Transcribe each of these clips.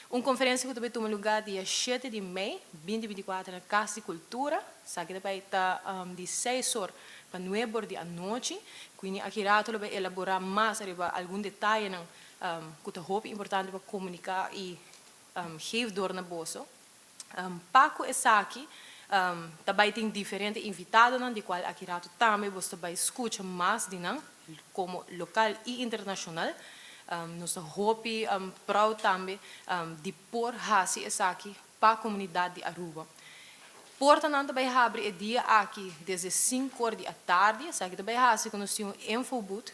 Un conferencia cu ta bay tuma lugar dia 7 di mei 2024 na Cas di Cultura. Esaki ta bay ta di 6 or pa 9 or di anochi. Queenie aki rato lo bay elabora mas ariba algun detaye cu ta hopi importante pa comunica y geef door na boso. Pa cu esaki tambe tin diferente invitado, di cual aki rato tambe boso ta bay scucha mas di nan, como local y internacional. Nos ta hopi proud tambe di por hasi esaki pa e comunidad di Aruba. Portanan ta bay habri e dia aki desde 5 or di atardi. Esaki tambe hasi cu nos tin un info booth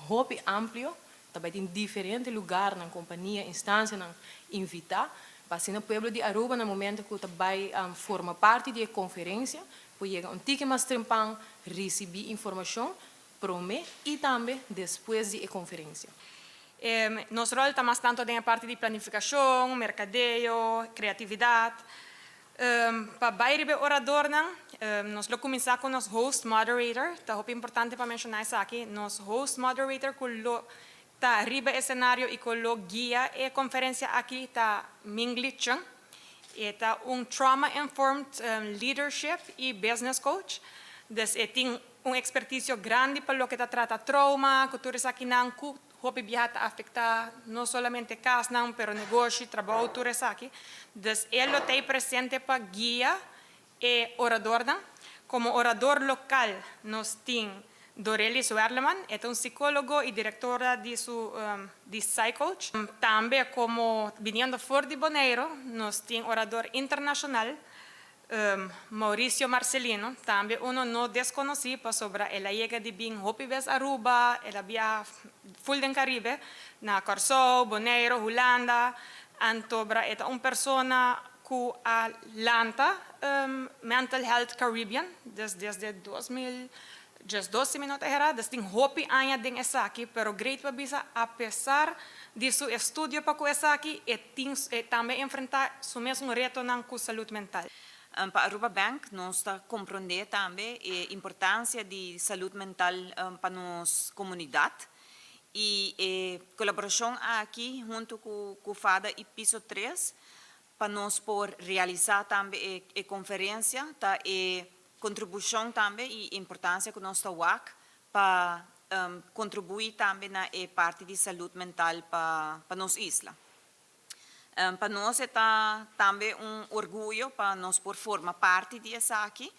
hopi amplio, tambe tin diferente lugar na compania, instancia nan invita. Pa asina pueblo di Aruba, na momento cu tambe forma parti di e conferencia, por yega un tiki mas trempan, ricibi informacion, prome y tambe despues di e conferencia. Nos rol ta mas tanto den parti di planificacion, mercadeo, creatividad. Pa bay riba orador nan, nos lo cuminsa cu nos host moderator, ta hopi importante pa menciona esaki, nos host moderator cu lo ta riba escenario y cu lo guia e conferencia aki ta Mingli Chung. E ta un trauma informed leadership y business coach. Dus e tin un experticio grandi pa loke ta trata trauma, cultura aki nan cu hopi biaha ta afecta no solamente cas nan, pero negoshi, trabou, tur esaki. Dus e lo ta presente pa guia e orador nan. Como orador local, nos tin Dorelis Werleman, e ta un psicologo y directora di PsyCoach. Tambe como biniendo for di Boneiro, nos tin orador internacional, Mauricio Marcelino, tambe uno no desconoci, pasobra el a yega di bin hopi bes Aruba, el a biaha full den Caribe, na Corsou, Boneiro, Hulanda, anto e ta un persona cu a lanta Mental Health Caribbean desde 2012 mi no ta era, desde tin hopi aña den esaki, pero great pa bisa, apesar di su estudio pa cu esaki, e tin e tambe enfrenta su mes reto nan cu salud mental. Pa Aruba Bank, nos ta comprende tambe e importancia di salud mental pa nos comunidad. Y e colaboracion aki hunto cu FADA y Piso 3 pa nos por realisa tambe e conferencia, ta e contribucion tambe y importancia cu nos ta pa contribui tambe na e parti di salud mental pa nos isla. Pa nos ta tambe un orguyo pa nos por forma parti di esaki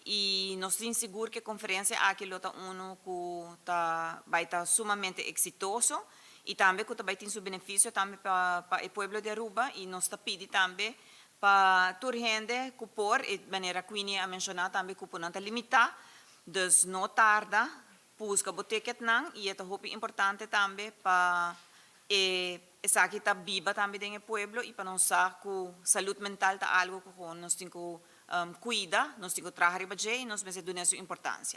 y nos ta sigur cu e conferencia aki lo ta uno cu ta bay ta sumamente exitoso y tambe cu tambe tin su beneficio tambe pa e pueblo di Aruba. Y nos ta pidi tambe pa tur hende cu por, e manera Queenie a menciona tambe, cu no ta limita, dus no tarda, busca bo ticket nan, y ta hopi importante tambe pa e esaki ta biba tambe den pueblo y pa nos sa cu salud mental ta algo cu nos tin cu cuida, nos tin cu traha riba y nos mester duna su importancia.